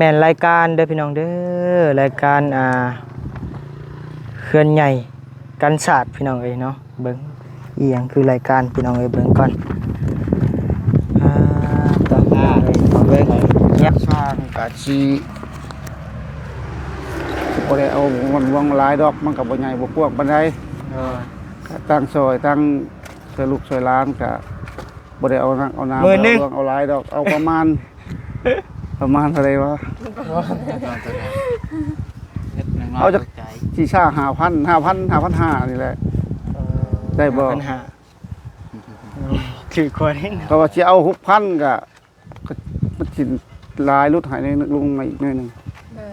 ແມ່ນລາຍການເດີພີ່ນ້ອງເດີ ລາຍການ ອ່າ ເຮືອນໃຫຍ່ກັນສາດພີ່ນ້ອງເອີຍເນາະ. ເບິ່ງອີ່ຫຍັງຄືລາຍການພີ່ນ້ອງເອີຍ ເບິ່ງກ່ອນ. ອ່າ ຕໍ່ ອ່າ ເບິ່ງ ຍັກ ສ້າງກະຊິບໍ່ໄດ້ເອົາຫວງຫຼາຍດອກ ມັນກະບໍ່ໃຫຍ່ບໍ່ກວ້າງປານໃດ. ເອີ ກະຕັ້ງຊ່ອຍ ຕັ້ງຊ່ອຍລູກຊ່ອຍຫຼານ ກະບໍ່ໄດ້ເອົາໜັກເອົາໜາ ມື້ໜຶ່ງ ບໍ່ໄດ້ເອົາຫຼວງເອົາຫຼາຍດອກ ເອົາປະມານ ປະມານເທົ່າໃດວະ? ເອົາຈັກສີ່ຫ້າພັນ ຫ້າພັນ ຫ້າພັນຫ້ານີ້ແຫຼະ ເອີ ໄດ້ບໍ່? ຫ້າພັນຫ້າ ຖືກກວ່ານີ້ ເພາະວ່າຊິເອົາຫົກພັນກະ ກະມັນຊິຫຼາຍ ຫຼຸດໃຫ້ໜ້ອຍໜຶ່ງ ລົງມາອີກໜ້ອຍໜຶ່ງ. ໂດຍ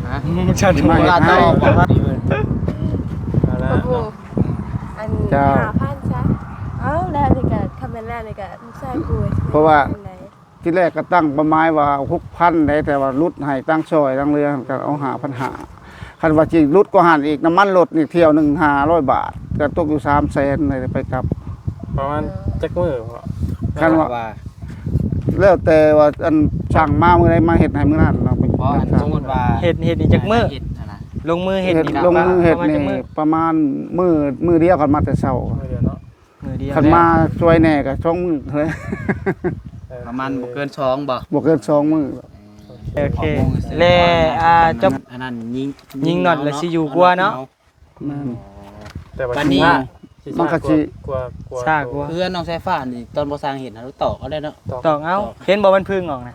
ໆ ຮະ? ອືມ ຊັ້ນ ມາເຮັດໃຫ້ ວ່າຕໍ່ ເອົາລະ ໂອ້ໂຫ ເນາະ ອັນ ເຈົ້າ ຫ້າພັນຊະ. ເອົ້າ ແລ້ວນີ້ກະ ຄັນແມ່ນແລ້ວນີ້ກະ ລູກຊາຍກູ ເພາະວ່າ ຈັ່ງໃດ? ທີແລກກໍຕັ້ງເປົ້າໝາຍວ່າຫົກພັນໄດ໋ ແຕ່ວ່າຫຼຸດໃຫ້ຕັ້ງຊ່ອຍຕັ້ງເຮືອກໍເອົາຫ້າພັນຫ້າ. ຄັນວ່າຊິຫຼຸດກວ່າຫັ້ນອີກ ນ້ຳມັນລົດນີ້ຖ້ຽວໜຶ່ງຫ້າຮ້ອຍບາດ ກໍຕົກຢູ່ສາມແສນເລີຍໄປກັບ. ປະມານຈັກມື້? ຄັນວ່າ ວ່າ ແລ້ວແຕ່ວ່າ ອັນ ຊ່າງມາມື້ໃດມາເຮັດໃຫ້ມື້ນັ້ນເນາະ. ບໍ່ ອັນ ສົມມຸດວ່າ ເຮັດ ເຮັດນີ້ຈັກມື້? ເຮັດຫັ້ນນະ ລົງມືເຮັດນີ້ ເຮັດ ລົງມືເຮັດນີ້ ປະມານມື້ ມື້ດຽວ ຄັນມາແຕ່ເຊົ້າ ມື້ດຽວເນາະ. ມື້ດຽວ ຄັນມາຊ່ວຍແດ່ກໍສອງມື້ເລີຍ. ເອີ ປະມານບໍ່ເກີນສອງບໍ່? ບໍ່ເກີນສອງມື້. ໂອເຄ ແລະ ອ່າ ເຈົ້າ ອັນນັ້ນຍິງ ຍິງນັອດແລ້ວຊິຢູ່ກວ່າເນາະ. ແມ່ນ ແຕ່ວ່າ ບັດນີ້ ມັນກໍຊິ ກວ່າ ກວ່າ ຊ້າກວ່າ. ເຮືອນນ້ອງສາຍຟ້ານີ້ ຕອນບໍ່ສ້າງເຮັດຫັ້ນ ຕອກເອົາໄດ້ເນາະ. ຕອກເອົາ ເຫັນບໍ່ ມັນຜຶ່ງອອກນະ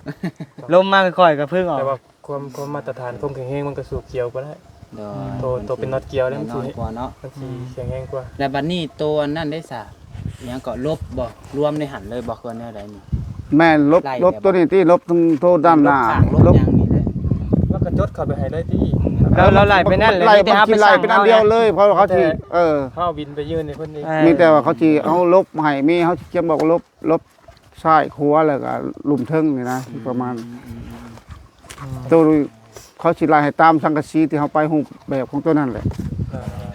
ລົມມາຄ່ອຍໆກໍຜຶ່ງອອກ. ແຕ່ວ່າ ຄວາມ ຄວາມມາດຕະຖານຄວາມແຂງແຮງມັນກໍສູ້ກ່ຽວບໍ່ໄດ້. ໂດຍ ໂຕ ໂຕເປັນນັອດກ່ຽວແລ້ວມັນຊິ ແນ່ນອນກວ່າເນາະ. ມັນຊິ ອືມ ແຂງແຮງກວ່າ. ແລ້ວບັດນີ້ໂຕອັນນັ້ນໄດ້ສະ ຫຍັງເກາະ ລົບບໍ່? ລວມໃນຫັ້ນເລີຍບໍ່? ຄືແນວໃດນີ້? ແມ່ນ ລົບ ໄລ່ ລົບ ແບບ ໂຕນີ້ຕິ ລົບໂຕດ້ານໜ້າ ລົບ ລົບຫຍັງນີ້ແຫຼະ. ແລ້ວກໍຈົດເຂົ້າໄປໃຫ້ເລີຍຕິ. ແລ້ວ ແລ້ວໄລ່ໄປນັ້ນແຫຼະ ໄລ່ ມີແຕ່ເຮົາໄປສັ່ງເອົາ ໄລ່ໄປນັ້ນດຽວເລີຍ ເພາະເຂົາຊິ ເອີ ເຮົາບິນໄປຍື່ນໃຫ້ເພິ່ນນີ້. ເອີ ມີແຕ່ວ່າເຂົາຊິເອົາລົບໃຫ້ ມີ ເຮົາຊິຂຽນບອກລົບ ລົບ ຊ້າຍຂວາ ແລ້ວກໍລຸ່ມເທິງນີ້ນະ ອືມ ປະມານ ອືມ ໂຕນີ້ເຂົາຊິໄລ່ໃຫ້ຕາມສັງກະສີທີ່ເຮົາໄປຮູບແບບຂອງໂຕນັ້ນແຫຼະ.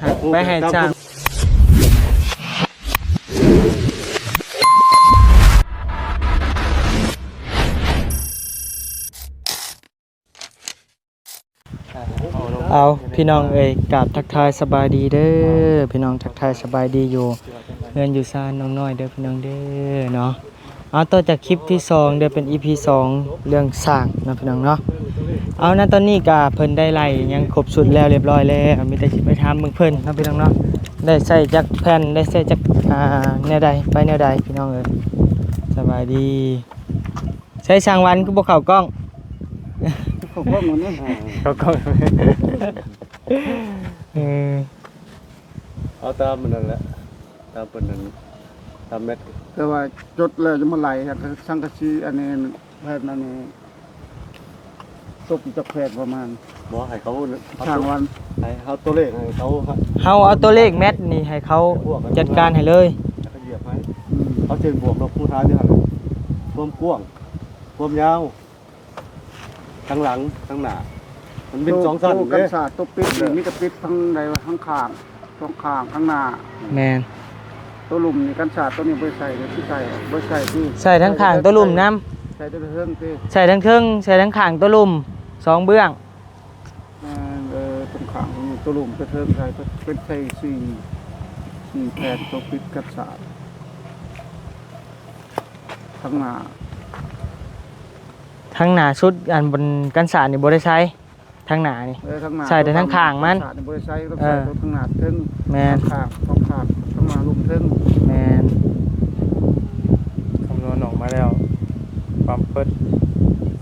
ອ່າ ໄປໃຫ້ຊ່າງ ເອົາ ພີ່ນ້ອງເອີຍ ກາບທັກທາຍສະບາຍດີເດີ ພີ່ນ້ອງ ທັກທາຍສະບາຍດີຢູ່ເຮືອນຢູ່ຊານນ້ອງນ້ອຍເດີ ພີ່ນ້ອງເດີເນາະ. ເອົາ ຕໍ່ຈາກຄລິບທີສອງເດີ ເປັນອີພີສອງ ເລື່ອງສ້າງເນາະ ພີ່ນ້ອງເນາະ. ເອົາ ນະ ຕອນນີ້ກະເພິ່ນໄດ້ໄລ່ຫຍັງຄົບຊຸດແລ້ວ ຮຽບຮ້ອຍແລ້ວ ມີແຕ່ຊິໄປຖາມເບິ່ງເພິ່ນເນາະ ພີ່ນ້ອງເນາະ ໄດ້ໃຊ້ຈັກແຜ່ນ ໄດ້ໃຊ້ຈັກ ອ່າ ແນວໃດ ໄປແນວໃດ ພີ່ນ້ອງເອີຍ. ສະບາຍດີ. ໃສຊ່າງວັນຄືບໍ່ເຂົ້າກ້ອງ? ເຂົ້າກ້ອງມັນນີ້ ເຂົ້າກ້ອງ. ເອີ ເອົາຕາມມັນນັ້ນແຫຼະ ຕາມເພິ່ນນັ້ນ ຕາມແມັດ. ແຕ່ວ່າຈົດແລ້ວຈະມາໄລ່ສັງກະສີ ອັນນີ້ ແຜ່ນອັນນີ້ ຕົກຢູ່ຈັກແຜ່ນປະມານ. ບໍ່ ໃຫ້ເຂົາ ຊ່າງວັນ ໃຫ້ເຮົາຕົວເລກໃຫ້ເຂົາ ເຮົາເອົາຕົວເລກແມັດນີ້ໃຫ້ເຂົາຈັດການໃຫ້ເລີຍ ແລ້ວເຂົາຢຽບໃຫ້. ອືມ ເຂົາຈະບວກລົບຄູນຫານຢູ່ຫັ້ນ ຄວາມກວ້າງ ຄວາມຍາວ ທາງຫຼັງ ທາງໜ້າ ມັນເປັນສອງຊັ້ນເດ້. ໂຕກັນສາດ ໂຕປິດນີ້ມີແຕ່ປິດທາງໃດວະ? ທາງຂ້າງ ສອງຂ້າງ ທາງໜ້າ. ແມ່ນ ໂຕລຸ່ມນີ້ ກັນສາດໂຕນີ້ບໍ່ໄດ້ໃສ່ເດ້ ຊິໃສ່ ບໍ່ໄດ້ໃສ່ຕິ. ໃສ່ທາງຂ້າງໂຕລຸ່ມນຳ ໃສ່ໂຕເທິງຕິ ໃສ່ທາງເທິງ ໃສ່ທາງຂ້າງໂຕລຸ່ມ ສອງເບື້ອງ. ແມ່ນ ເອີ ເທິງຂ້າງໂຕລຸ່ມ ໂຕເທິງໃສ່ ເປັນໃສ່ສີ່ ສີ່ແຜ່ນ ໂຕປິດກັນສາດ ທາງໜ້າ ທາງໜ້າສຸດ ອັນບົນກັນສາດນີ້ບໍ່ໄດ້ໃສ່ ທາງໜ້ານີ້. ເອີ ທາງໜ້າ ໃສ່ແຕ່ທາງຂ້າງມັນ ກັນສາດນີ້ບໍ່ໄດ້ໃສ່ ຕ້ອງໃສ່ ເອີ ໂຕທາງໜ້າເທິງ. ແມ່ນ ທາງຂ້າງ ສອງຂ້າງ ທາງໜ້າລຸ່ມເທິງ. ແມ່ນ ຄຳນວນອອກມາແລ້ວ ຄວາມເປີດ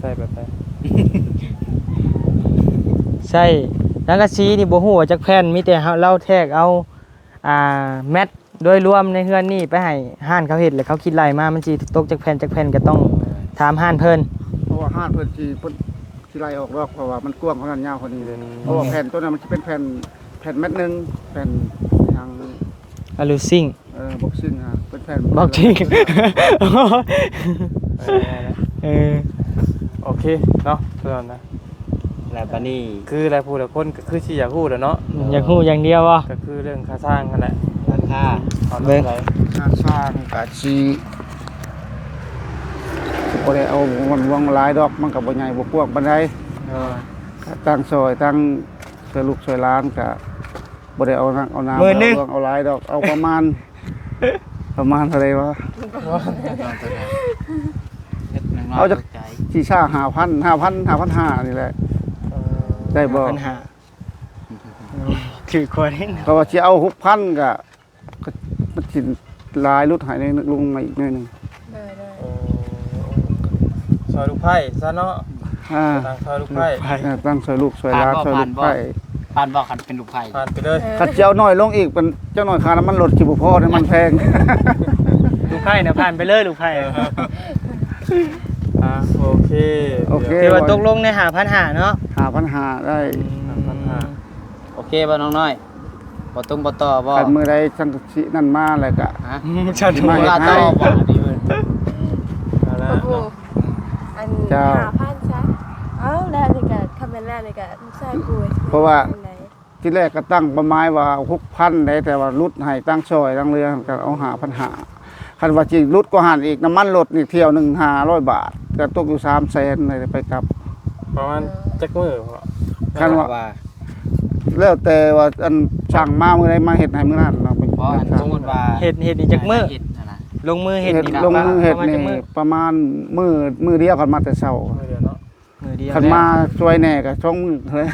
ໃສ່ແບບໃດ? ໃສ່ສັງກະສີນີ້ບໍ່ຮູ້ວ່າຈັກແຜ່ນ ມີແຕ່ເຮົາ ລາວແທກເອົາ ອ່າ ແມັດໂດຍລວມໃນເຮືອນນີ້ໄປໃຫ້ຮ້ານເຂົາເຮັດ ແລ້ວເຂົາຄິດໄລ່ມາ ມັນຊິຕົກຈັກແຜ່ນ ຈັກແຜ່ນ ກໍຕ້ອງຖາມຮ້ານເພິ່ນ ເພາະວ່າຮ້ານເພິ່ນຊິ ເພິ່ນຊິໄລ່ອອກດອກ ເພາະວ່າມັນກວ້າງເທົ່ານັ້ນ ຍາວເທົ່ານີ້ເດ້. ອືມ ເພາະວ່າແຜ່ນໂຕນັ້ນມັນຊິເປັນແຜ່ນ ແຜ່ນແມັດໜຶ່ງ ແຜ່ນຫຍັງ ອາລູຊິງ ເອີ ບັອກຊິງ ອ່າ ເປັນແຜ່ນ ບັອກຊິງ ເອີ ເອີ ໂອເຄເນາະ ເທົ່ານັ້ນນະ. ແລ້ວບາດນີ້ ຄືຫຼາຍຜູ້ຫຼາຍຄົນກໍຄືຊິຢາກຮູ້ແລ້ວເນາະ. ຢາກຮູ້ຢ່າງດຽວບໍ່? ກໍຄືເລື່ອງຄ່າສ້າງຫັ້ນແຫຼະ ລາຄາ ເອົາເທົ່າໃດ? ຄ່າສ້າງກະຊິ ຊິໄປ ບໍ່ໄດ້ເອົາເງິນຫຼວງຫຼາຍດອກ ມັນກໍບໍ່ໃຫຍ່ບໍ່ກວ້າງປານໃດ. ເອີ ກໍຕັ້ງຊ່ອຍ ຕັ້ງຊ່ອຍລູກຊ່ອຍຫຼານ ກໍບໍ່ໄດ້ເອົາໜັກເອົາໜາ ໝື່ນໜຶ່ງ ບໍ່ໄດ້ເອົາຫຼວງເອົາຫຼາຍດອກ ເອົາປະມານ ປະມານເທົ່າໃດວະ? ເຮັດໜ້ອຍໆ ເອົາຈັກ ໃຈ ສີ່ຊາ ຫ້າພັນ ຫ້າພັນ ຫ້າພັນຫ້ານີ້ແຫຼະ. ເອີ ໄດ້ບໍ່? ຫ້າພັນຫ້າ ຖືກກວ່ານີ້. ເຂົາວ່າຊິເອົາຫົກພັນ ກໍ ກໍມັນຊິຫຼາຍ ຫຼຸດໃຫ້ໜ້ອຍໜຶ່ງ ລົງມາອີກໜ້ອຍໜຶ່ງ. ໂດຍໆ ໂອ້ ຊ່ອຍລູກໃພ້ຊະເນາະ. ອ່າ ຕັ້ງຊ່ອຍລູກໃພ້ ລູກໃພ້ ເອີ ຕັ້ງຊ່ອຍລູກຊ່ອຍຫຼານ ຊ່ອຍລູກໃພ້. ຜ່ານບໍ່? ຜ່ານບໍ່? ຄັນເປັນລູກໃພ້ ຜ່ານໄປເລີຍ. ເອີ ຄັນຊິເອົາໜ້ອຍລົງອີກ ເປັນຈັກໜ້ອຍຄ່ານ້ຳມັນລົດຊິບໍ່ພໍເດ້ ມັນແພງ. ລູກໃພ້ນະ ຜ່ານໄປເລີຍລູກໃພ້. ອ່າ ໂອເຄ ໂອເຄ ຖືວ່າຕົກລົງໃນຫ້າພັນຫ້າເນາະ. ຫ້າພັນຫ້າໄດ້ ອືມ ຫ້າພັນຫ້າ. ໂອເຄບໍ່ນ້ອງນ້ອຍ? ບໍ່ຕຸ້ມບໍ່ຕໍ່ບໍ່? ຄັນມື້ໃດສັງກະສີນັ້ນມາແລ້ວກະ ຮະ? ອືມ ສັງກະສີ ມາເຮັດໃຫ້ ຕໍ່ບໍ່? ອັນນີ້ເບິ່ງ ເອົາລະ ໂອ້ໂຫ ເນາະ ອັນ ເຈົ້າ ຫ້າພັນຊະ. ເອົາ ແລ້ວນີ້ກະ ຄັນແມ່ນແລ້ວນີ້ກະ ລູກຊາຍກູ ເພາະວ່າ ຊິເຮັດຈັ່ງໃດ? ທີແລກກໍຕັ້ງເປົ້າໝາຍວ່າຫົກພັນໄດ໋ ແຕ່ວ່າຫຼຸດໃຫ້ຕັ້ງຊ່ອຍຕັ້ງເຮືອ ກໍເອົາຫ້າພັນຫ້າ. ຄັນວ່າຊິຫຼຸດກວ່າຫັ້ນອີກ ນ້ຳມັນລົດນີ້ຖ້ຽວໜຶ່ງຫ້າຮ້ອຍບາດ ກໍຕົກຢູ່ສາມແສນເລີຍໄປກັບ. ປະມານ ເອີ ຈັກມື້ພໍ? ຄັນວ່າ ວ່າ ແລ້ວແຕ່ວ່າອັນສັ່ງມາມື້ໃດມາເຮັດໃຫ້ມື້ນັ້ນເນາະ. ບໍ່ ອັນສົມມຸດວ່າເຮັດ ເຮັດນີ້ຈັກມື້? ເຮັດຫັ້ນນະ ລົງມືເຮັດນີ້ ເຮັດ ລົງມືເຮັດນີ້ປະມານຈັກມື້? ປະມານມື້ ມື້ດຽວ ຄັນມາແຕ່ເຊົ້າ ມື້ດຽວເນາະ ມື້ດຽວ. ຄັນມາຊ່ວຍແດ່ກໍສອງມື້ເລີຍ.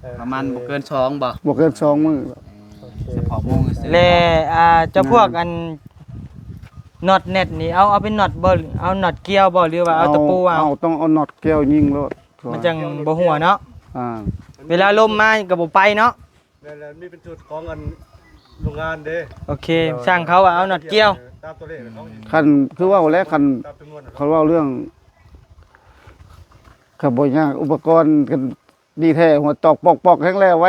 ເອີ ປະມານບໍ່ເກີນສອງບໍ່? ບໍ່ເກີນສອງມື້. ເອີ ສະເພາະໂມງຊື່ໆ. ແລະ ອ່າ ເຈົ້າພວກ ແມ່ນ ອັນ ນັອດແນັດນີ້ ເອົາ ເອົາເປັນນັອດບໍ່? ເອົານັອດກ່ຽວບໍ່ ຫຼືວ່າເອົາ ເອົາ ຕະປູເອົາ? ເອົາ ຕ້ອງເອົານັອດກ່ຽວຍິງໂລດ ມັນຈັ່ງບໍ່ຮົ່ວເນາະ. ອ່າ ເວລາລົມມາກໍບໍ່ໄປເນາະ. ແມ່ນແລ້ວ ມີເປັນຊຸດຂອງອັນໂຮງງານເດ້. ໂອເຄ ໂດຍ ຊ່າງເຂົາວ່າເອົານັອດກ່ຽວ ຕາມຕົວເລກຂອງ ຄັນຄືເວົ້າແລ້ວ ຄັນ ຕາມຈຳນວນ ຄັນເວົ້າເລື່ອງ ກໍບໍ່ຍາກ ອຸປະກອນກໍດີແທ້ ຫົວຕອກປອກໆ ແຮງແລ້ວໄວ.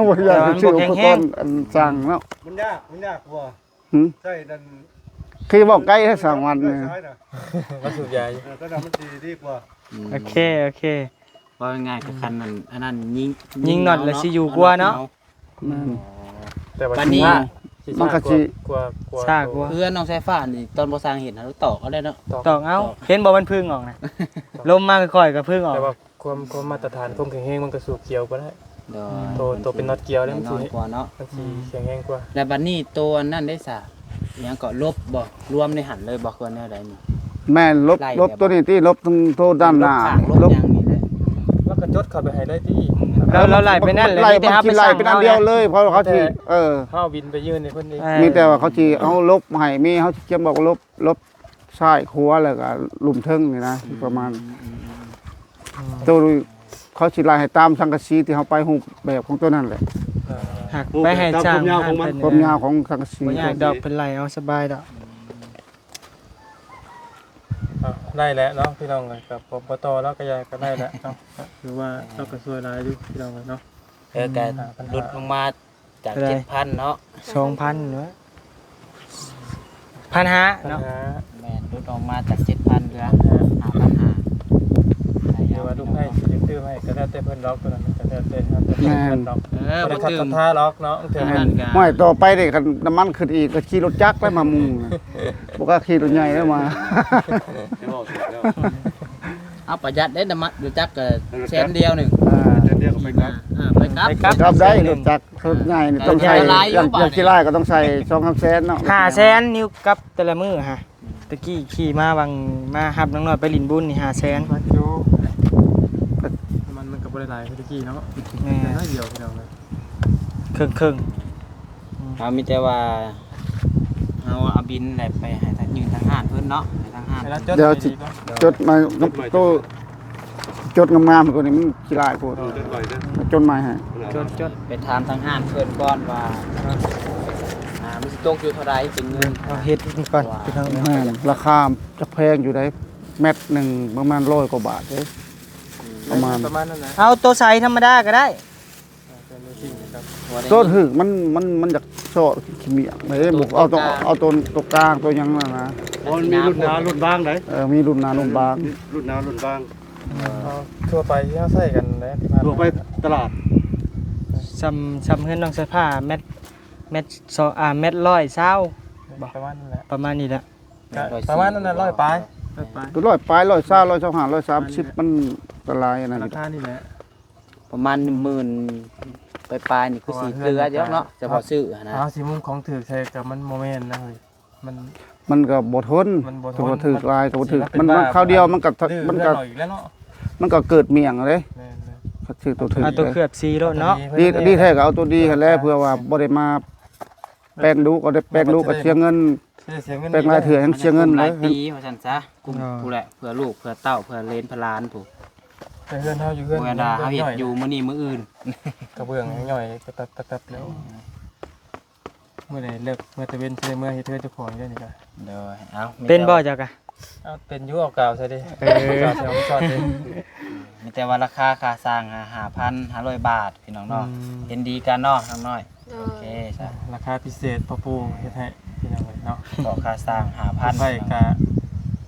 ບໍ່ຢາກໄປຊື້ອຸປະກອນອັນຊ່າງເນາະ. ມັນຍາກ ມັນຍາກບໍ່? ຫື? ໃຊ້ນັ້ນ ຄືເວົ້າໄກແທ້ ຊ່າງວັນນີ້ ໃຊ້ນະ ມາສູບຢາຢູ່. ເອີ ຕົວນັ້ນມັນຊິດີກວ່າ. ອືມ ໂອເຄ ໂອເຄ. ເວົ້າງ່າຍໆ ກໍຄັນນັ້ນ ອັນນັ້ນຍິງ ຍິງນັອດແລ້ວຊິຢູ່ກວ່າເນາະ. ແມ່ນ ອໍ ແຕ່ວ່າ ບັດນີ້ ຊິຊ້າ ມັນກໍຊິ ກວ່າ ກວ່າ ຊ້າກວ່າ. ເຮືອນນ້ອງສາຍຟ້ານີ້ ຕອນບໍ່ສ້າງເຫັນຫັ້ນ ຕອກເອົາໄດ້ເນາະ. ຕອກ ຕອກເອົາ ເຫັນບໍ່ ມັນຜຶ່ງອອກນະ. ລົມມາຄ່ອຍໆ ກໍຜຶ່ງອອກ. ແຕ່ວ່າຄວາມ ຄວາມມາດຕະຖານຄວາມແຂງແຮງມັນກໍສູບກ່ຽວບໍ່ໄດ້. ໂດຍ ໂຕ ໂຕເປັນນັອດກ່ຽວແລ້ວມັນຊິແຂງແຮງກວ່າເນາະ. ມັນຊິແຂງແຮງກວ່າ. ແລ້ວບັດນີ້ໂຕອັນນັ້ນເດ້ສະ ອີຫຍັງເກາະ ລົບບໍ່? ລວມໃນຫັ້ນເລີຍບໍ່ ຄືວ່າແນວໃດນີ້? ແມ່ນ ລົບ ລົບໂຕນີ້ຕິ ລົບທັງໂຕດ້ານໜ້າ ລົບຂ້າງ ລົບຫຍັງນີ້ແຫຼະ. ແລ້ວກໍຈົດເຂົ້າໄປໃຫ້ເລີຍຕິ. ແລ້ວ ແລ້ວໄລ່ໄປນັ້ນແຫຼະ ໄລ່ ມີແຕ່ເຮົາໄປສັ່ງເຮົາເນາະ. ໄລ່ໄປນັ້ນດຽວເລີຍ ເພາະເຂົາຊິ ເອີ ເຮົາບິນໄປຍື່ນໃຫ້ເພິ່ນເອງ. ມີແຕ່ວ່າເຂົາຊິເອົາລົບໃຫ້ ມີ ເຮົາຊິຂຽນບອກລົບ ລົບຊ້າຍຂວາ ແລ້ວກໍລຸ່ມເທິງນີ້ນະ ອືມ ປະມານ ອືມ ໂຕ ເຂົາຊິໄລ່ໃຫ້ຕາມສັງກະສີທີ່ເຮົາໄປຮູບແບບຂອງໂຕນັ້ນແຫຼະ. ເອີ ຫາກໄປໃຫ້ຊ່າງ ຄວາມຍາວຂອງມັນ ຄວາມຍາວຂອງສັງກະສີ ບໍ່ຍາກດອກ ເພິ່ນໄລ່ເອົາສະບາຍດອກ. ອ່ະ ໄດ້ແຫຼະເນາະພີ່ນ້ອງເອີຍ ກັບ ປຕ ລາວກໍຢາກ ກໍໄດ້ແຫຼະເນາະ ຖືວ່າລາວກໍຊ່ວຍຫຼາຍຢູ່ພີ່ນ້ອງເອີຍເນາະ. ເອີ ກໍຫຼຸດລົງມາຈາກເຈັດພັນເນາະ ສອງພັນເນາະ ພັນຫ້າເນາະ. ແມ່ນ ຫຼຸດລົງມາຈາກເຈັດພັນເຫຼືອຫ້າພັນຫ້າ. ຫຼືວ່າລູກໃຫ້ຊິໄດ້ຕື່ມໃຫ້ກໍແລ້ວແຕ່ເພິ່ນດອກ ຕົວນັ້ນກໍແລ້ວແຕ່ເພິ່ນດອກ. ເອີ ບໍ່ໄດ້ຂັດສັດທາດອກເນາະ. ແມ່ນ ຫ້ວຍ ຕໍ່ໄປນີ້ຄັນນ້ຳມັນຂຶ້ນອີກກໍຂີ່ລົດຈັກແລ້ວມາມຸງນະ ບໍ່ກ້າຂີ່ລົດໃຫຍ່ແລ້ວມາ. ເອົາປະຢັດເດ້ ນ້ຳມັນລົດຈັກກໍແສນດຽວໜຶ່ງ ອ່າ ແສນດຽວກໍໄປກັບ ອ່າ ໄປກັບ ໄປກັບໄດ້. ລົດຈັກ ລົດໃຫຍ່ນີ້ຕ້ອງໃຊ້ ຢ່າງ ຢ່າງຂີ້ລ້າຍກໍຕ້ອງໃຊ້ສອງສາມແສນເນາະ. ຫ້າແສນ ນິວກັບແຕ່ລະມື້ຫະ ຕະກີ້ຂີ່ມາຫວ່າງມາຮັບນ້ອງນ້ອຍໄປຫຼິ້ນບຸນນີ້ຫ້າແສນ. ມັນ ມັນກໍບໍ່ໄດ້ຫຼາຍຄືຕະກີ້ເນາະ. ແມ່ນ ແຕ່ໜ້ອຍດຽວພີ່ນ້ອງເອີຍ ເຄິ່ງໆ. ເຮົາມີແຕ່ວ່າເຮົາເອົາບິນແຫຼະໄປໃຫ້ທາງ ຍື່ນທາງຮ້ານເພິ່ນເນາະ ໃຫ້ທາງຮ້ານ. ດຽວຊິຈົດມາ ໂຕ ຈົດງາມໆ ກ່ອນນີ້ມັນຂີ້ລ້າຍໂພດ. ເອີ ຈົດໃໝ່ເດີ ຈົດໃໝ່ໃຫ້ ຈົດ ຈົດ ໄປຖາມທາງຮ້ານເພິ່ນກ່ອນວ່າ ອ່າ ມັນຊິຕົກຢູ່ເທົ່າໃດເປັນເງິນ. ເອົາເຮັດກ່ອນພີ່ນ້ອງ. ແມ່ນ ລາຄາຈະແພງຢູ່ໃດ໋ ແມັດໜຶ່ງປະມານຮ້ອຍກວ່າບາດເດ້. ອືມ ປະມານ ປະມານນັ້ນນະ. ເອົາໂຕໃສທຳມະດາກໍໄດ້. ອ່າ ໂຕຖືກມັນ ມັນ ມັນຢາກຊອກຂີ້ໝ້ຽງເດ້. ບໍ່ເອົາໂຕ ເອົາໂຕ ໂຕກາງ ໂຕຫຍັງນັ້ນນະ. ບໍ່ ມັນມີລຸ້ນໜາລຸ້ນບາງໃດ໋. ເອີ ມີລຸ້ນໜາລຸ້ນບາງ ລຸ້ນໜາລຸ້ນບາງ. ເອີ ເອົາທົ່ວໄປທີ່ເຮົາໃຊ້ກັນແຫຼະ ທົ່ວໄປຕະຫຼາດ. ສ່ຳ ສ່ຳເຮືອນນ້ອງສາຍຟ້າ ແມັດ ແມັດສອງ ອ່າ ແມັດຮ້ອຍຊາວບໍ່? ປະມານນັ້ນແຫຼະ ປະມານນີ້ແຫຼະ. ກະປະມານນັ້ນນະ ຮ້ອຍປາຍ. ຮ້ອຍປາຍ ຮ້ອຍຊາວ ຮ້ອຍຊາວຫ້າ ຮ້ອຍສາມສິບ ມັນກໍຫຼາຍອັນນັ້ນ ລາຄານີ້ແຫຼະ ປະມານໜຶ່ງໝື່ນປາຍໆ ນີ້ຄືຊິເຫຼືອຢູ່ເນາະ ສະເພາະຊື້ຫັ້ນນະ ເຮົາຊິມຸ່ງຂອງຖືກໃສ່ກໍມັນບໍ່ແມ່ນນະເຮີ້ຍ ມັນ ມັນກໍບໍ່ທົນ ມັນບໍ່ທົນ ຖືກຫຼາຍກໍບໍ່ຖືກ ມັນ ມັນຄາວດຽວມັນກໍ ມັນກໍ ມັນກໍເກີດໝ້ຽງເດ້ ແມ່ນໆ ຄັນຊື້ໂຕຖືກ ເອົາໂຕເຄືອບສີໂລດເນາະ ດີ ດີແທ້ກໍເອົາໂຕດີຫັ້ນແຫຼະ ເພື່ອວ່າບໍ່ໄດ້ມາແປງດຸ ກໍໄດ້ແປງດຸກໍເສຍເງິນ ຊິໄດ້ເສຍເງິນ ແປງຫຼາຍເທື່ອແຮ່ງເສຍເງິນເລີຍ ຫຼາຍປີວ່າຊັ້ນຊະ ກຸ້ມ ເອີ ຜູ້ແຫຼະ ເພື່ອລູກເພື່ອເຕົ້າ ເພື່ອເຫຼນເພື່ອຫຼານຜູ້ ແຕ່ເຮືອນເຮົາຢູ່ເຮືອນ ບໍ່ແມ່ນວ່າເຮົາເຮັດຢູ່ມື້ນີ້ມື້ອື່ນ ກະເບື້ອງຍັງຍ່ອຍຕັບໆແລ້ວ ມື້ໃດເລີກເມື່ອຕາເວັນຊິໄດ້ເມືອເຮັດເຮືອນເຈົ້າຂອງຢູ່ເດ້ນີ້ກະ ໂດຍ ເອົາ ເປັນບໍ່ເຈົ້າກະ ເອົາ ເປັນຢູ່ ເອົາກາວໃສ່ເດ້ ເອີ ກາວໃສ່ອອກຊອດເດ້ ມີແຕ່ວ່າລາຄາຄ່າສ້າງຫ້າພັນຫ້າຮ້ອຍບາດ ພີ່ນ້ອງເນາະ ອືມ ເຫັນດີກັນເນາະນ້ອງນ້ອຍ ໂດຍ ໂອເຄຊະ ລາຄາພິເສດພໍ່ປູ່ເຮັດໃຫ້ພີ່ນ້ອງເອີຍເນາະ ເກາະຄ່າສ້າງຫ້າພັນ ໄຟກະ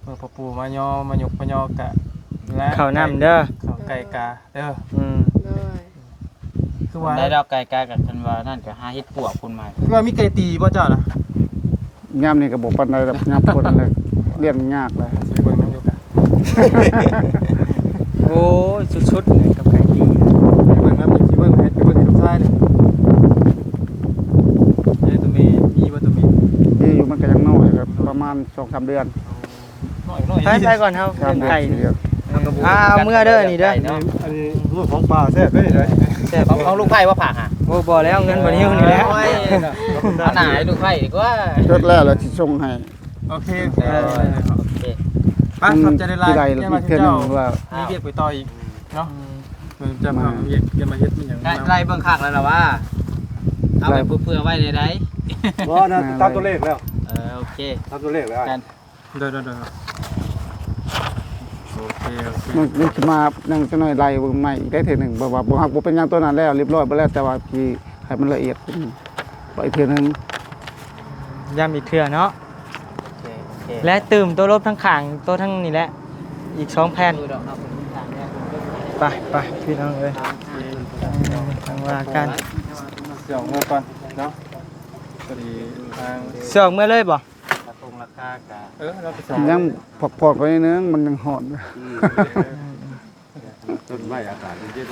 ເມື່ອພໍ່ປູ່ມາຍໍມາຍົກມາຍໍກະ ແລະ ເຂົ້ານ້ຳເດີ ເຂົ້າໄກ່ກາເດີ ອືມ ໂດຍ ຄືວ່າໄດ້ດອກໄກ່ກາ ກະຄັນວ່ານັ້ນກະຫາເຮັດປວກພຸ້ນມາ ຄືວ່າມີໄກ່ຕີບໍ່ເຈົ້ານະ? ຍາມນີ້ກໍບໍ່ປານໃດດອກ ຍາມຝົນແຫຼະ ລ້ຽງຍາກແຫຼະ ຊິເບິ່ງນຳຢູ່ກະ ໂອ້ຍ ສຸດໆ ເລີຍກັບໄກ່ຕີ ໄປເບິ່ງນຳ ຊິເບິ່ງໃຫ້ ໄປເບິ່ງໃຫ້ລູກຊາຍເດ້ ເອີ ໂຕແມ່ມີບໍ່ໂຕແມ່ ມີຢູ່ ມັນກໍຍັງນ້ອຍ ກໍປະມານສອງສາມເດືອນ ນ້ອຍໆ ໄປ ໄປກ່ອນເຮົາ ສາມເດືອນ ໄກ່ ສີ່ເດືອນ ອ່າ ເອົາເມືອເດີນີ້ເດີ ອັນນີ້ເລື່ອງຂອງປ່າແຊບເດ້ນີ້ ແຊບ ເອົາ ເອົາລູກໄຜ່ມາຝາກຫາ ໂອ້ ບໍ່ແລ້ວ ເງິນບໍ່ໄດ້ຢູ່ນີ້ແລ້ວ ໂອ້ຍ ເອົາໜ້າໃຫ້ລູກໄຜ່ດີກວ່າ ຈົດແລ້ວ ແລ້ວຊິສົ່ງໃຫ້ ໂອເຄ ໂອເຄ ໂອເຄ ໄປ ຂອບໃຈຫຼາຍໆ ທີ່ໄດ້ອີກເທື່ອໜຶ່ງວ່າ ມີວຽກໄປຕໍ່ອີກເນາະ ເພິ່ນຈະມາວຽກ ຈະມາເຮັດອີ່ຫຍັງ ໄດ້ເບິ່ງຄັກແລ້ວລະວ່າ ເອົາແບບເພື່ອໄວ້ໃດໆ ບໍ່ນະ ຕາມຕົວເລກແລ້ວ ເອີ ໂອເຄ ຕາມຕົວເລກແລ້ວ ໂດຍໆ ໂດຍ ໂອເຄ ໂອເຄ ມັນ ມັນຊິມາຍັງຈັກໜ້ອຍໄລ່ເບິ່ງໃໝ່ອີກໄດ້ເທື່ອໜຶ່ງ ແບບວ່າບໍ່ຮັກບໍ່ເປັນຫຍັງຕົວນັ້ນແລ້ວ ລຽບຮ້ອຍເບິດແລ້ວ ແຕ່ວ່າຊິໃຫ້ມັນລະອຽດຂຶ້ນໄປເທື່ອໜຶ່ງ ຢ້ຳອີກເທື່ອເນາະ ໂອເຄ ໂອເຄ ແລະ ຕື່ມໂຕລົບທາງຂ້າງ ໂຕທາງນີ້ແຫຼະ ອີກສອງແຜ່ນ ໄປ ໄປ ພີ່ນ້ອງເອີຍ ຈັ່ງວ່າກັນ ຊິອອກເມືອກ່ອນເນາະ ພໍດີທາງ ຊິອອກເມືອເລີຍບໍ່? ລາຄາກະ ເອີ ລາຄາກະ ຍັງພັກຜ່ອນກ່ອນໜ້ອຍໜຶ່ງ ມັນຍັງຮ້ອນ ອືມ ຕົ້ນໄມ້ອາກາດເຢັນ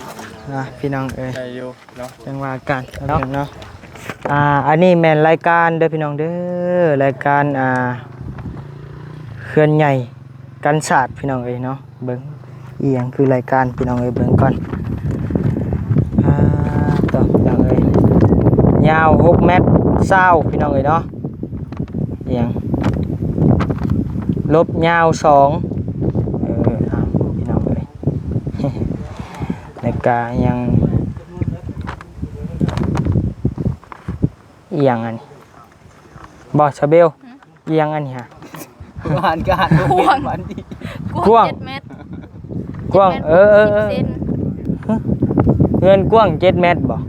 ໆ ນະ ພີ່ນ້ອງເອີຍ ໄດ້ຢູ່ເນາະ ຈັ່ງວ່າກັນເນາະ ເນາະ ອ່າ ອັນນີ້ແມ່ນລາຍການເດີພີ່ນ້ອງເດີ ລາຍການ ອ່າ ເຮືອນໃຫຍ່ກັນສາດພີ່ນ້ອງເອີຍເນາະ ເບິ່ງ ອີ່ຫຍັງຄືລາຍການ ພີ່ນ້ອງເອີຍ ເບິ່ງກ່ອນ ອ່າ ຕໍ່ ພີ່ນ້ອງເອີຍ ຍາວຫົກແມັດຊາວ ພີ່ນ້ອງເອີຍເນາະ ອີ່ຫຍັງ ລົບຍາວສອງ ເອີ ເອົາ ພີ່ນ້ອງເອີຍ ແລ້ວກະຫຍັງ ອີ່ຫຍັງອັນນີ້ ບໍ່ ຊາເບວ ຫຶ? ອີ່ຫຍັງອັນນີ້ຫະ? ອ່ານກະອ່ານ ກວ້າງ ກວ້າງ ກວ້າງ ເຈັດແມັດ ກວ້າງ ເຈັດແມັດ ເອີ ເອີ ເອີ ສິບເຊັນ ຮະ? ເຮືອນກວ້າງເຈັດແມັດບໍ່?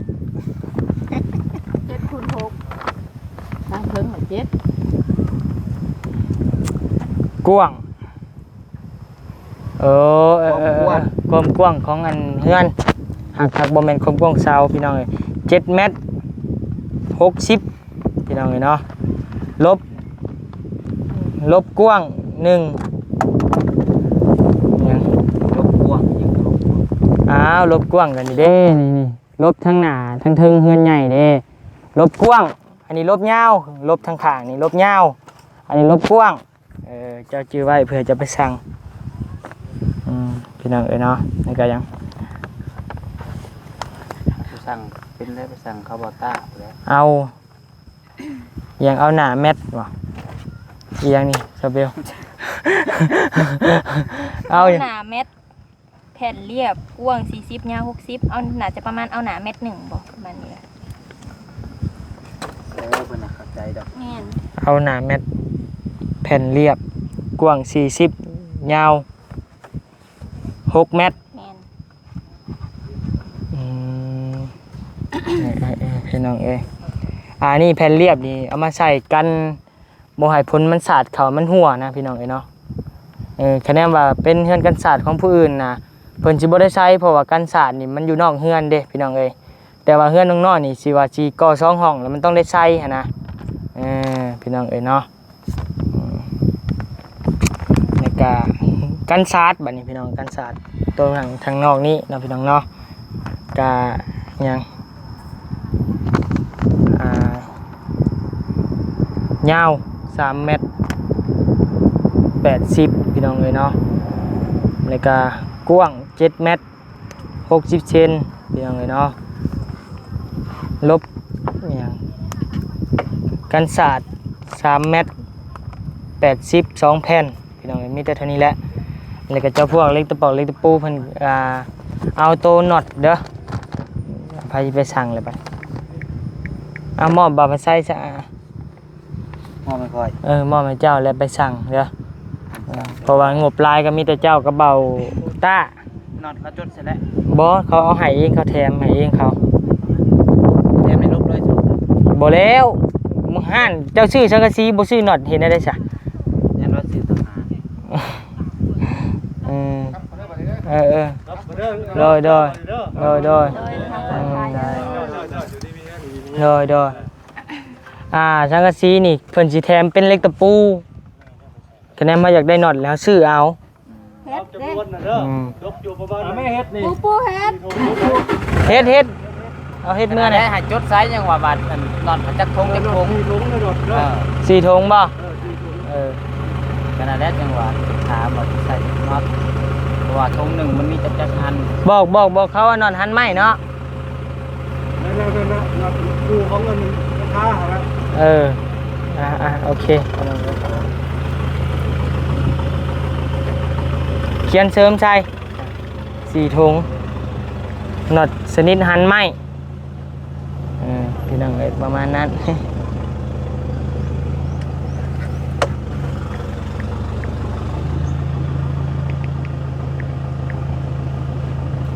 ເຈັດຄູນຫົກ ທາງເທິງມັນເຈັດ ກວ້າງ ເອີ ເອີ ຄວາມກວ້າງ ເອີ ຄວາມກວ້າງຂອງອັນເຮືອນ ຫາກ ຫາກບໍ່ແມ່ນຄວາມກວ້າງເສົາ ພີ່ນ້ອງເອີຍ ເຈັດແມັດຫົກສິບ ພີ່ນ້ອງເອີຍເນາະ ລົບ ລົບກວ້າງໜຶ່ງ ຫຍັງ ລົບກວ້າງ ຫຍັງ ລົບກວ້າງ ອ້າວ ລົບກວ້າງກັນນີ້ເດ້ ນີ້ໆ ລົບທາງໜ້າ ທາງເທິງເຮືອນໃຫຍ່ເດ້ ລົບກວ້າງ ອັນນີ້ລົບຍາວ ລົບທາງຂ້າງນີ້ລົບຍາວ ອັນນີ້ລົບກວ້າງ ເອີ ເຈົ້າຈື່ໄວ້ເພື່ອຈະໄປສັ່ງ ອືມ ພີ່ນ້ອງເອີຍເນາະ ນີ້ກະຍັງ ໄປສັ່ງເປັນແລ້ວ ໄປສັ່ງເຂົ້າບໍ່ຕາແລ້ວ ເອົາ ຫຍັງ ເອົາໜ້າແມັດບໍ່ ອີ່ຫຍັງນີ້ ຊາເບວ ເອົາ ເອົາໜ້າແມັດ ແຜ່ນລຽບ ກວ້າງສີ່ສິບ ຍາວຫົກສິບ ເອົາ ໜ້າຈະປະມານ ເອົາໜ້າແມັດໜຶ່ງບໍ່ ປະມານນີ້ແຫຼະ ເອີ ເພິ່ນນະເຂົ້າໃຈດອກ ແມ່ນ ເອົາໜ້າແມັດ ແຜ່ນລຽບ ກວ້າງສີ່ສິບ ຍາວຫົກແມັດ ແມ່ນ ອືມ ເອີ ເອີ ເອີ ພີ່ນ້ອງເອີຍ ອ່າ ນີ້ແຜ່ນລຽບນີ້ເອົາມາໃສ່ກັນ ບໍ່ໃຫ້ຝົນມັນສາດເຂົ້າ ມັນຮົ່ວນະ ພີ່ນ້ອງເອີຍເນາະ ເອີ ຄະແນນວ່າເປັນເຮືອນກັນສາດຂອງຜູ້ອື່ນນະ ເພິ່ນຊິບໍ່ໄດ້ໃສ່ ເພາະວ່າກັນສາດນີ້ມັນຢູ່ນອກເຮືອນເດ້ ພີ່ນ້ອງເອີຍ ແຕ່ວ່າເຮືອນນ້ອງນ້ອຍນີ້ ຊິວ່າຊິກໍ່ສອງຫ້ອງ ແລ້ວມັນຕ້ອງໄດ້ໃສ່ຫັ້ນນະ ເອີ ພີ່ນ້ອງເອີຍເນາະ ອືມ ໃນ ກະກັນສາດ ບາດນີ້ພີ່ນ້ອງ ກັນສາດ ໂຕທາງ ທາງນອກນີ້ເນາະພີ່ນ້ອງເນາະ ກະຫຍັງ ອ່າ ຍາວສາມແມັດແປດສິບ ພີ່ນ້ອງເອີຍເນາະ ແລ້ວກະກວ້າງເຈັດແມັດ ຫົກສິບເຊັນ ພີ່ນ້ອງເອີຍເນາະ ລົບຫຍັງ ກັນສາດສາມແມັດແປດສິບ ສອງແຜ່ນ ພີ່ນ້ອງເອີຍ ມີແຕ່ເທົ່ານີ້ແຫຼະ ແລ້ວກໍເຈົ້າພວກເຫຼັກຕະປອກເຫຼັກຕະປູເພິ່ນ ອ່າ ເອົາໂຕນັອດເດີ ໃຜຊິໄປສັ່ງແລ້ວບັດ ເອົາມອບບ່າວພະໄຊຊະ ມອບໃຫ້ຂ້ອຍ ເອີ ມອບໃຫ້ເຈົ້າແລ້ວໄປສັ່ງເດີ ເອີ ເພາະວ່າງົບຫຼາຍກໍມີແຕ່ເຈົ້າກັບບ່າວຕ້າ ນັອດເຂົາຈົດໃສ່ແລ້ວ ບໍ່ ເຂົາເອົາໃຫ້ເອງ ເຂົາແຖມໃຫ້ເອງເຂົາ ແຖມໃຫ້ລົບເລີຍ ບໍ່ແລ້ວ ມື້ຮ້ານເຈົ້າຊື້ສັງກະສີບໍ່ຊື້ນັອດເຮັດແນວໃດຊະ ແມ່ນວ່າຊື້ຕ່າງຫາກ ອືມ ເອີໆ ໂດຍໆ ໂດຍໆ ອືມ ໂດຍໆ ອ່າ ສັງກະສີນີ້ເພິ່ນຊິແຖມເປັນເຫຼັກຕະປູ ຄະແນນເຮົາຢາກໄດ້ນັອດແລ້ວເຮົາຊື້ເອົາ ເຮັດເດ້ ອືມ ແມ່ເຮັດນີ້ ປູປູເຮັດ ເຮັດ ເຮັດ ເອົາເຮັດເມືອແດ່ ໃຫ້ຈົດໃສ່ຫຍັງວ່າບາດ ອັນ ນັອດຈັກຖົງຈັກຖົງ ສີ່ຖົງເດີ ເອີ ສີ່ຖົງບໍ່ ເອີ ສີ່ຖົງ ເອີ ກໍນັ້ນແຫຼະ ຈັ່ງວ່າຖາມວ່າຊິໃສ່ນັອດ ເພາະວ່າຖົງໜຶ່ງມັນມີຈັກ ຈັກອັນ ບອກ ບອກ ບອກເຂົາວ່ານັອດຫັ້ນໄມ້ເນາະ ນັ້ນໆໆ ນັອດຄູ່ຂອງເງິນລາຄາຫັ້ນແຫຼະ ເອີ ອ່າໆ ໂອເຄ ຂຽນເສີມໃສ່ ສີ່ຖົງ ນັອດຊະນິດຫັ້ນໄມ້ ເອີ ພີ່ນ້ອງເອີຍ ປະມານນັ້ນ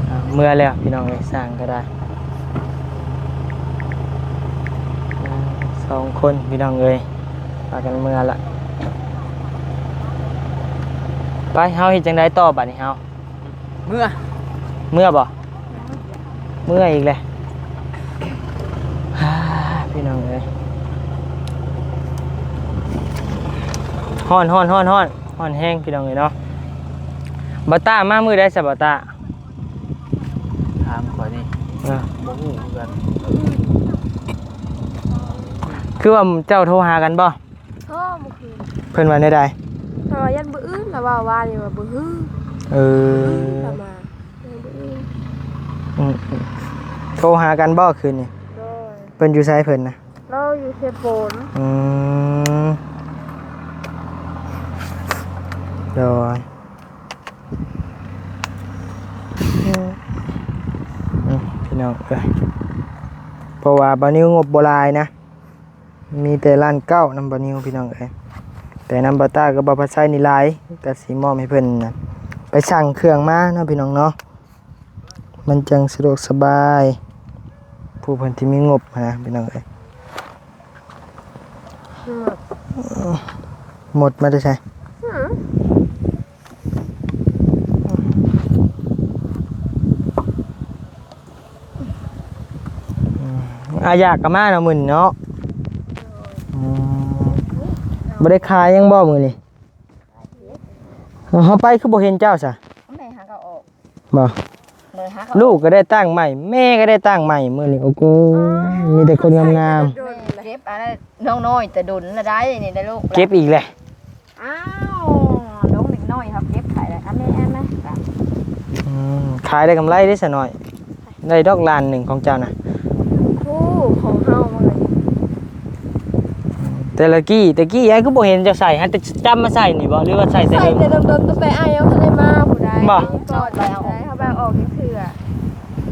ອ່າ ເມືອແລ້ວພີ່ນ້ອງເອີຍ ຊ່າງກໍໄດ້ ອ່າ ສອງຄົນພີ່ນ້ອງເອີຍ ພາກັນເມືອລະ ໄປ ເຮົາເຮັດຈັ່ງໃດຕໍ່ບາດນີ້ເຮົາ ເມືອ ເມືອບໍ່? ເມື່ອຍອີກແຫຼະ ພີ່ນ້ອງເອີຍ ຮ້ອນ ຮ້ອນ ຮ້ອນ ຮ້ອນ ຮ້ອນແຮງພີ່ນ້ອງເອີຍເນາະ ບ່າວຕ້າມາມື້ໃດຊະບ່າວຕ້າ? ຖາມຂ້ອຍນີ້ ເອີ ບໍ່ຮູ້ຄືກັນ ຄືວ່າເຈົ້າໂທຫາກັນບໍ່? ໂທມື້ຄືນ ເພິ່ນວ່າແນວໃດ? ເພິ່ນວ່າຢ້ານມື້ອື່ນ ລາວເວົ້າວ່ານີ້ວ່າມື້ຮື ເອີ ມື້ອື່ນລາວມາ ມື້ອື່ນ ອືມ ໂທຫາກັນບໍ່ຄືນນີ້? ໂດຍ ເພິ່ນຢູ່ໃສເພິ່ນນະ? ລາວຢູ່ເຊໂປນ ອືມ ໂດຍ ອືມ ພີ່ນ້ອງເອີຍ ເພາະວ່າບ່າວນິວງົບບໍ່ຫຼາຍນະ ມີແຕ່ລ້ານເກົ້ານຳບ່າວນິວພີ່ນ້ອງເອີຍ ແຕ່ນຳບ່າວຕ້າກັບບ່າວພາໄຊນີ້ຫຼາຍ ກໍຊິມອບໃຫ້ເພິ່ນນະ ໄປສັ່ງເຄື່ອງມາເນາະພີ່ນ້ອງເນາະ ມັນຈັ່ງສະດວກສະບາຍ ຜູ້ເພິ່ນທີ່ມີງົບຫັ້ນນະພີ່ນ້ອງເອີຍ ໝົດ ໝົດມາແຕ່ໃສ? ອາ ຢາກກໍມາເນາະມື້ນີ້ເນາະ ອືມ ບໍ່ໄດ້ຂາຍຫຍັງບໍ່ມື້ນີ້? ເຮົາໄປຄືບໍ່ເຫັນເຈົ້າຊະ? ແມ່ຫາກໍອອກ ບໍ່ ໂດຍ ຫາກໍອອກ ລູກກໍໄດ້ຕັ້ງໃໝ່ ແມ່ກໍໄດ້ຕັ້ງໃໝ່ມື້ນີ້ ໂອ້ໂກ ມີແຕ່ຄົນງາມໆ ເກັບອັນນັ້ນນ້ອງນ້ອຍແຕ່ດົນລະໄດ້ນີ້ໄດ້ລູກ ເກັບອີກແຫຼະ ອ້າວ ນ້ອງເດັກນ້ອຍເຮົາເກັບຂາຍໄດ້ ອັນນີ້ ອັນນັ້ນ ອືມ ຂາຍໄດ້ກຳໄລເດ້ຊະນ້ອຍ ໄດ້ດອກລ້ານໜຶ່ງຂອງເຈົ້ານະ ໂອ້ ຂອງເຮົາເລີຍ ແຕ່ລະກີ້ ແຕ່ກີ້ອ້າຍຄືບໍ່ເຫັນເຈົ້າໃສ່ ຫາແຕ່ຈຳມາໃສ່ນີ້ບໍ່ ຫຼືວ່າໃສ່ແຕ່ ໃສ່ແຕ່ດົນໆ ຕັ້ງແຕ່ອ້າຍຍັງບໍ່ທັນໄດ້ມາພຸ້ນໃດ ບໍ່ ກ່ອນໄປເອົາ ເຮົາໄປເອົາອອກຈັກເທື່ອ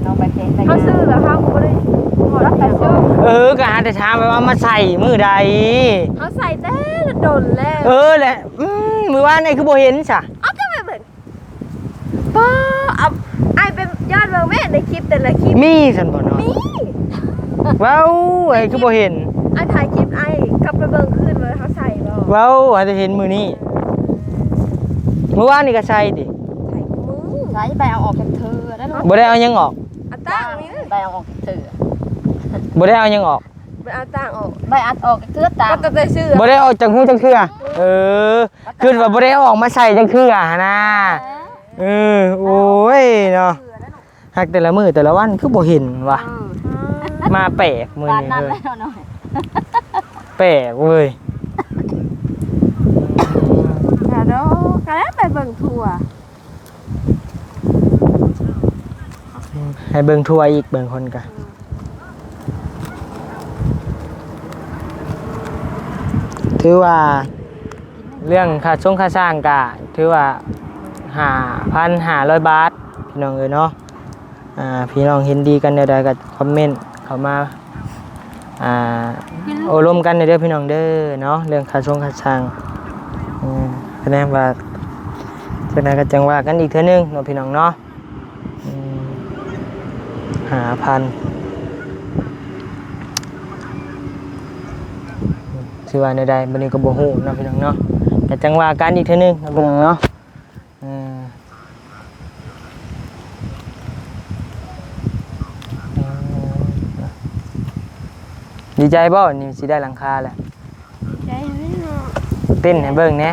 ເຮົາຊື້ແລ້ວເຮົາກໍບໍ່ໄດ້ ເອີ ກໍຫາແຕ່ຖາມວ່າເອົາມາໃສ່ມື້ໃດ ເຮົາໃສ່ແຕ່ດົນແລ້ວ ເອີ ແຫຼະ ອືມ ມື້ວານນີ້ຄືບໍ່ເຫັນຊະ ເອົາ ເຈົ້າໄປເບິ່ງ ປ້າ ເອົາ ອ້າຍໄປຍ້ອນເບິ່ງແມ້ ໃນຄລິບແຕ່ລະຄລິບ ມີຊັ້ນບໍ່ເນາະ ມີ ເວົ້າ ອ້າຍຄືບໍ່ເຫັນ ອ້າຍຖ່າຍຄລິບ ອ້າຍກັບໄປເບິ່ງຄືນວ່າເຮົາໃສ່ບໍ່ ເວົ້າ ຫາແຕ່ເຫັນມື້ນີ້ ມື້ວານນີ້ກໍໃສ່ຕິ ໃສ່ຄູ່ມື້ ໃສ່ ໄປເອົາອອກຈັກເທື່ອນັ້ນ ບໍ່ໄດ້ເອົາຫຍັງອອກ ອັນຕັ້ງນີ້ ໄປເອົາອອກຈັກເທື່ອ ບໍ່ໄດ້ເອົາຫຍັງອອກ ໄປເອົາຕ່າງອອກ ໄປອັດອອກເຄືອຕາ ກໍຕັ້ງແຕ່ຊື້ ບໍ່ໄດ້ອອກຈາກຮູຈັກເທື່ອ. ເອີ ຄິດວ່າບໍ່ໄດ້ເອົາອອກມາໃສ່ຈັກເທື່ອຫັ້ນນາ. ເອີ ໂອ້ຍເນາະ ຮັກແຕ່ລະມື້ແຕ່ລະວັນຄືບໍ່ເຫັນວະ. ເອີ ມາແປກມື້ນີ້ເຮີ້ຍ ແປກເວີຍ. ກະໂດ ກະແລ້ວໄປເບິ່ງທົ່ວ ໃຫ້ເບິ່ງທົ່ວອີກ ເບິ່ງຄົນກະ ຖືວ່າເລື່ອງຄ່າຊົງຄ່າຊ່າງກະ ຖືວ່າຫ້າພັນຫ້າຮ້ອຍບາດ ພີ່ນ້ອງເອີຍເນາະ. ອ່າ ພີ່ນ້ອງເຫັນດີກັນແນວໃດກໍຄອມເມັນເຂົ້າມາ ອ່າ ໂອ້ລົມກັນແດ່ເດີພີ່ນ້ອງເດີເນາະ ເລື່ອງຄ່າຊົງຄ່າຊ່າງ. ອືມ ຄະແນນວ່າຈັ່ງໃດກໍຈັ່ງວ່າກັນອີກເທື່ອໜຶ່ງເນາະ ພີ່ນ້ອງເນາະ. ອືມ ຫ້າພັນ ຊິວ່າແນວໃດ ບັດນີ້ກໍບໍ່ຮູ້ເນາະ ພີ່ນ້ອງເນາະ ກໍຈັ່ງວ່າກັນອີກເທື່ອໜຶ່ງເນາະ ພີ່ນ້ອງເນາະ. ເອີ ດີໃຈບໍ່ ນີ້ຊິໄດ້ຫຼັງຄາແລ້ວ? ໃຈເນາະ ເຕັ້ນໃຫ້ເບິ່ງແດ່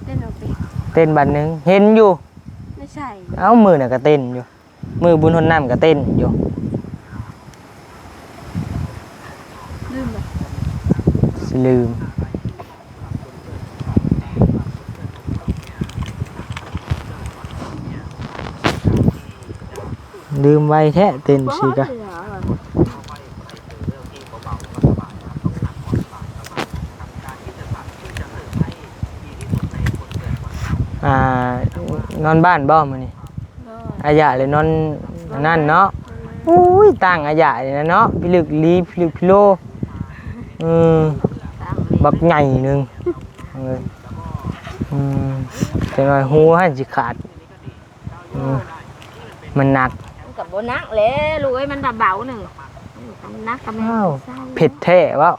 ເຕັ້ນບໍ່ເປັນ ເຕັ້ນບາດໜຶ່ງ ເຫັນຢູ່ ໃນໃສ ເອົ້າ ມື້ນັ້ນກໍເຕັ້ນຢູ່ ມື້ບຸນຫົດນ້ຳກໍເຕັ້ນຢູ່ ລືມບໍ່ ຊິລືມ. ລືມໄວແທ້ເຕັ້ນຊິກະ ອ່າ ນອນບ້ານບໍ່ມື້ນີ້? ອາຍະເລີຍນອນອັນນັ້ນເນາະ. ອຸ້ຍ ຕ່າງອາຍະນີ້ນະເນາະ ພິລຶກລີພິລຶກພິໂລ. ອືມ ບັກໃຫຍ່ໜຶ່ງ ເອີ ອືມ ຈັກໜ້ອຍຫູຫັ້ນຊິຂາດ. ອືມ ມັນໜັກ ມັນກໍບໍ່ໜັກແຫຼະລູກເອີຍ ມັນເບົາໜຶ່ງ ມັນໜັກກໍແມ່ນ ອ້າວ ເຜັດແທ້ເວົ້າ.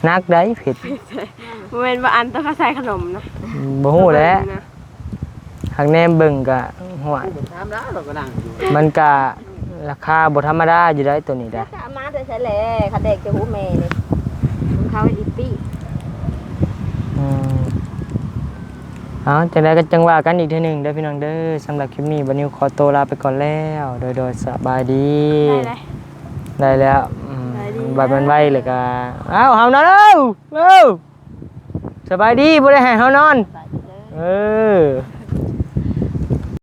ໜັກໃດ໋ ເຜັດ ບໍ່ແມ່ນວ່າອັນຕ້ອງເຂົ້າໃສ່ຂະໜົມນະ ບໍ່ຮູ້ແຫຼະ. ຫາກແນມເບິ່ງກະ ຫ້ວຍ ມັນກະລາຄາບໍ່ທຳມະດາຢູ່ໃດ໋ ໂຕນີ້ໄດ໋. ເອົາມາແຕ່ໃສແຫຼະ ຄັນແດກແຕ່ຫູແມ່ນີ້ ຂອງເຂົາອີກປີ. ອືມ ເອົາ ຈັ່ງໃດກໍຈັ່ງວ່າກັນອີກເທື່ອໜຶ່ງເດີພີ່ນ້ອງເດີ. ສຳລັບຄລິບນີ້ ບ່າວນິວຂໍໂຕລາໄປກ່ອນແລ້ວ ໂດຍ ໂດຍ ສະບາຍດີ. ໄດ້ແລ້ວ ອືມ ບັດມັນໄວແລ້ວກະ ເອົ້າ ເຮົານອນເອີ ເອີ ສະບາຍດີ ບໍ່ໄດ້ໃຫ້ເຮົານອນ ເອີ.